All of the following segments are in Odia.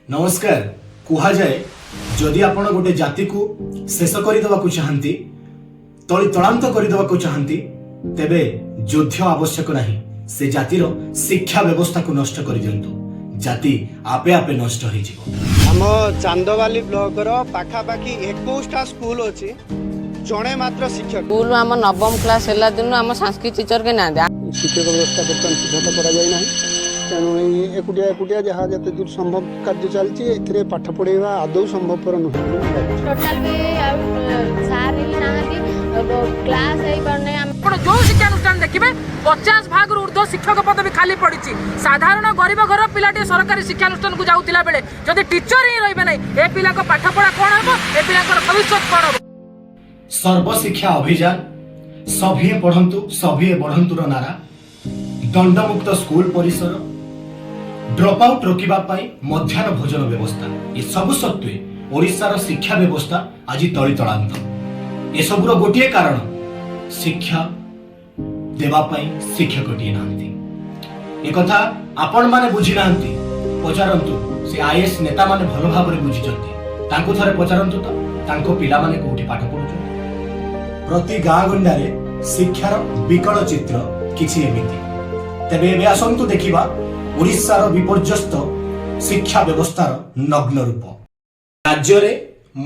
ନମସ୍କାର। କୁହାଯାଏ, ଯଦି ଆପଣ ଗୋଟେ ଜାତିକୁ ଶେଷ କରିଦେବାକୁ ଚାହାନ୍ତି, ତଳି ତଳାନ୍ତ କରିଦେବାକୁ ଚାହାନ୍ତି, ତେବେ ଯୁଦ୍ଧ ଆବଶ୍ୟକ ନାହିଁ। ସେ ଜାତିର ଶିକ୍ଷା ବ୍ୟବସ୍ଥାକୁ ନଷ୍ଟ କରିଦିଅନ୍ତୁ, ଜାତି ଆପେ ଆପେ ନଷ୍ଟ ହେଇଯିବ। ଆମ ଚାନ୍ଦବାଲି ବ୍ଲକର ପାଖାପାଖି 21ଟା ସ୍କୁଲ ଅଛି, ଜଣେ ମାତ୍ର ଶିକ୍ଷକ। ସ୍କୁଲ ଆମ ନବମ କ୍ଲାସ ହେଲା ଦିନୁ ଆମ ସାଂସ୍କ୍ରିଟ ଟିଚର କେହି ନାହାନ୍ତି। ଶିକ୍ଷକ ବ୍ୟବସ୍ଥା ବର୍ତ୍ତମାନ ସୁଦ୍ଧା କରାଯାଇ ନାହିଁ। ତେଣୁ ଏଇ ଏକୁଟିଆ ଏକୁଟିଆ ଯାହା ଯେତେ ଦୂର ସମ୍ଭବ କାର୍ଯ୍ୟ ଚାଲିଛି। ଏଥିରେ ପାଠ ପଢ଼ାଇବା ଆଦୌ ସମ୍ଭବପର ନୁହେଁ ବୋଲି ମୁଁ ଭାବୁଛି। ଟୋଟାଲ ବି ଆଉ ସାର୍ ହିଁ ନାହାନ୍ତି, କ୍ଲାସ ହେଇପାରୁନାହିଁ ଆମେ। ଆପଣ ଯୋଉ ଶିକ୍ଷାନୁଷ୍ଠାନ ଦେଖିବେ, 50 ଭାଗରୁ ଉର୍ଦ୍ଧ୍ୱ ଶିକ୍ଷକ ପଦବୀ ଖାଲି ପଡ଼ିଛି। ସାଧାରଣ ଗରିବ ଘର ପିଲାଟିଏ ସରକାରୀ ଶିକ୍ଷାନୁଷ୍ଠାନକୁ ଯାଉଥିଲା ବେଳେ ଯଦି ଟିଚର ହିଁ ରହିବେ ନାହିଁ, ଏ ପିଲାଙ୍କ ପାଠପଢ଼ା କ'ଣ ହେବ? ଏ ପିଲାଙ୍କର ଭବିଷ୍ୟତ କ'ଣ ହେବ? ସର୍ବଶିକ୍ଷା ଅଭିଯାନ, ସଭିଏଁ ପଢ଼ନ୍ତୁ ସଭିଏଁ ବଢ଼ନ୍ତୁର ନାରା, ଦଣ୍ଡମୁକ୍ତ ସ୍କୁଲ ପରିସର, ଡ୍ରପ୍ ଆଉଟ୍ ରୋକିବା ପାଇଁ ମଧ୍ୟାହ୍ନ ଭୋଜନ ବ୍ୟବସ୍ଥା, ଏସବୁ ସତ୍ତ୍ୱେ ଓଡ଼ିଶାର ଶିକ୍ଷା ବ୍ୟବସ୍ଥା ଆଜି ତଳିତଳାନ୍ତ। ଏସବୁର ଗୋଟିଏ କାରଣ, ଶିକ୍ଷା ଦେବା ପାଇଁ ଶିକ୍ଷକଟିଏ ନାହାନ୍ତି। ଏକଥା ଆପଣମାନେ ବୁଝିନାହାନ୍ତି। ପଚାରନ୍ତୁ, ସେ ଆଇଏଏସ୍ ନେତାମାନେ ଭଲ ଭାବରେ ବୁଝିଛନ୍ତି। ତାଙ୍କୁ ଥରେ ପଚାରନ୍ତୁ ତ, ତାଙ୍କ ପିଲାମାନେ କୋଉଠି ପାଠ ପଢୁଛନ୍ତି? ପ୍ରତି ଗାଁ ଗଣ୍ଡାରେ ଶିକ୍ଷାର ବିକଳ ଚିତ୍ର କିଛି ଏମିତି। ତେବେ ଏବେ ଆସନ୍ତୁ ଦେଖିବା ଓଡ଼ିଶାର ବିପର୍ଯ୍ୟସ୍ତ ଶିକ୍ଷା ବ୍ୟବସ୍ଥାର ନଗ୍ନ ରୂପ। ରାଜ୍ୟରେ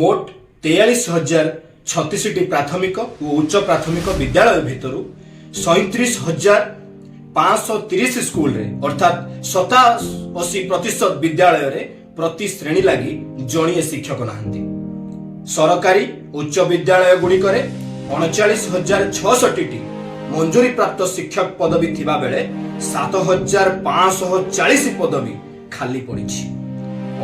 ମୋଟ 43,036ଟି ପ୍ରାଥମିକ ଓ ଉଚ୍ଚ ପ୍ରାଥମିକ ବିଦ୍ୟାଳୟ ଭିତରୁ 37,530 ସ୍କୁଲରେ, ଅର୍ଥାତ୍ 87% ବିଦ୍ୟାଳୟରେ ପ୍ରତି ଶ୍ରେଣୀ ଲାଗି ଜଣିଏ ଶିକ୍ଷକ ନାହାନ୍ତି। ସରକାରୀ ଉଚ୍ଚ ବିଦ୍ୟାଳୟ ଗୁଡ଼ିକରେ 39,066ଟି ମଞ୍ଜୁରୀ ପ୍ରାପ୍ତ ଶିକ୍ଷକ ପଦବୀ ଥିବା ବେଳେ 7540 ପଦବୀ ଖାଲି ପଡ଼ିଛି।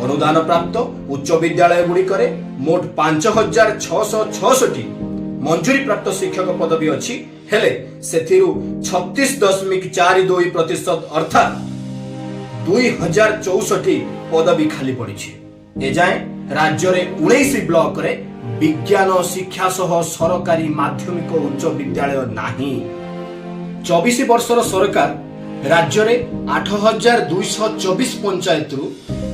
ଅନୁଦାନ ପ୍ରାପ୍ତ ଉଚ୍ଚ ବିଦ୍ୟାଳୟ ଗୁଡ଼ିକରେ ମୋଟ 5666 ମଞ୍ଜୁରୀ ପ୍ରାପ୍ତ ଶିକ୍ଷକ ପଦବୀ ଅଛି। ହେଲେ ସେଥିରୁ 36.42%, ଅର୍ଥାତ୍ 2064 ପଦବୀ ଖାଲି ପଡ଼ିଛି। ଏଯାଏଁ ରାଜ୍ୟରେ 19 ବ୍ଲକରେ ବିଜ୍ଞାନ ଶିକ୍ଷା ସହ ସରକାରୀ ମାଧ୍ୟମିକ ଉଚ୍ଚ ବିଦ୍ୟାଳୟ ନାହିଁ। 24 ବର୍ଷର ସରକାର ରାଜ୍ୟରେ 8224 ପଞ୍ଚାୟତରୁ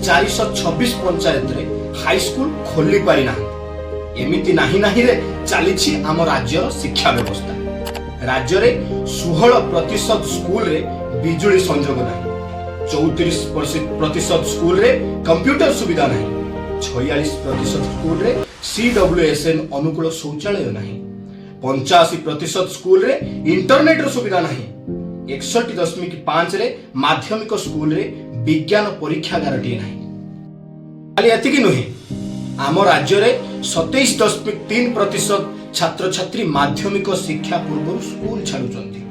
426 ପଞ୍ଚାୟତରେ ହାଇସ୍କୁଲ ଖୋଲି ପାରିନାହାନ୍ତି। ଏମିତି ନାହିଁ ନାହିଁରେ ଚାଲିଛି ଆମ ରାଜ୍ୟର ଶିକ୍ଷା ବ୍ୟବସ୍ଥା। ରାଜ୍ୟରେ 16% ସ୍କୁଲରେ ବିଜୁଳି ସଂଯୋଗ ନାହିଁ, 34% ସ୍କୁଲରେ କମ୍ପ୍ୟୁଟର ସୁବିଧା ନାହିଁ, 46% ସ୍କୁଲରେ ସିଡବ୍ଲ୍ୟୁଏସ୍ଏନ୍ ଅନୁକୂଳ ଶୌଚାଳୟ ନାହିଁ, 85% ସ୍କୁଲରେ ଇଣ୍ଟରନେଟର ସୁବିଧା ନାହିଁ, 61.5ରେ ମାଧ୍ୟମିକ ସ୍କୁଲରେ ବିଜ୍ଞାନ ପରୀକ୍ଷାଗାରଟିଏ ନାହିଁ। ଖାଲି ଏତିକି ନୁହେଁ, ଆମ ରାଜ୍ୟରେ 27.3% ଛାତ୍ରଛାତ୍ରୀ ମାଧ୍ୟମିକ ଶିକ୍ଷା ପୂର୍ବରୁ ସ୍କୁଲ ଛାଡୁଛନ୍ତି,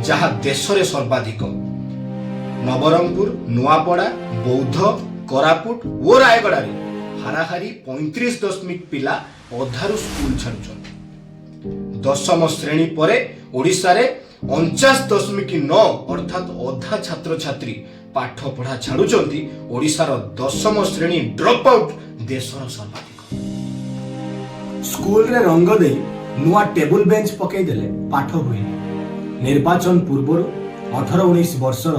ଯାହା ଦେଶରେ ସର୍ବାଧିକ। ନବରଙ୍ଗପୁର, ନୂଆପଡ଼ା, ବୌଦ୍ଧ, କୋରାପୁଟ ଓ ରାୟଗଡ଼ାରେ ହାରାହାରି 35 ଦଶମିକ ପିଲା ଅଧାରୁ ସ୍କୁଲ ଛାଡୁଛନ୍ତି। ଦଶମ ଶ୍ରେଣୀ ପରେ ଓଡ଼ିଶାରେ 49.9, ଅର୍ଥାତ୍ ଅଧା ଛାତ୍ରଛାତ୍ରୀ ପାଠ ପଢ଼ା ଛାଡୁଛନ୍ତି। ଓଡ଼ିଶାର ଦଶମ ଶ୍ରେଣୀ ଡ୍ରପ୍ ଆଉଟ୍ ଦେଶର ସର୍ବାଧିକ। ସ୍କୁଲରେ ରଙ୍ଗ ଦେଇ ନୂଆ ଟେବୁଲ ବେଞ୍ଚ ପକେଇଦେଲେ ପାଠ ହୁଏନି। ନିର୍ବାଚନ ପୂର୍ବରୁ 18 19 ବର୍ଷର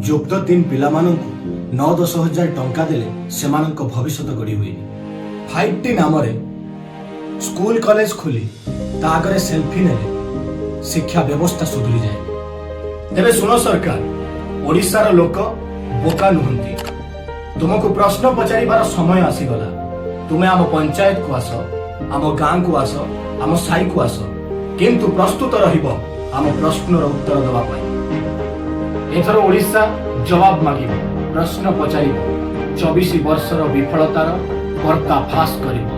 ଯୁକ୍ତ ତିନି ପିଲାମାନଙ୍କୁ 9-10 ହଜାର ଟଙ୍କା ଦେଲେ ସେମାନଙ୍କ ଭବିଷ୍ୟତ ଗଢ଼ି ହୁଏନି। 5ଟି ନାମରେ ସ୍କୁଲ କଲେଜ ଖୋଲି ତା ଆଗରେ ସେଲ୍ଫି ନେଲେ ଶିକ୍ଷା ବ୍ୟବସ୍ଥା ସୁଧୁରି ଯାଏ। ତେବେ ଶୁଣ ସରକାର, ଓଡ଼ିଶାର ଲୋକ ବୋକା ନୁହନ୍ତି। ତୁମକୁ ପ୍ରଶ୍ନ ପଚାରିବାର ସମୟ ଆସିଗଲା। ତୁମେ ଆମ ପଞ୍ଚାୟତକୁ ଆସ, ଆମ ଗାଁକୁ ଆସ, ଆମ ସାହିକୁ ଆସ, କିନ୍ତୁ ପ୍ରସ୍ତୁତ ରହିବ ଆମ ପ୍ରଶ୍ନର ଉତ୍ତର ଦେବା ପାଇଁ। ଏଥର ଓଡ଼ିଶା ଜବାବ ମାଗିବ, ପ୍ରଶ୍ନ ପଚାରିବ, 24 ବର୍ଷର ବିଫଳତାର ପର୍ଦ୍ଦାଫାଶ କରିବ।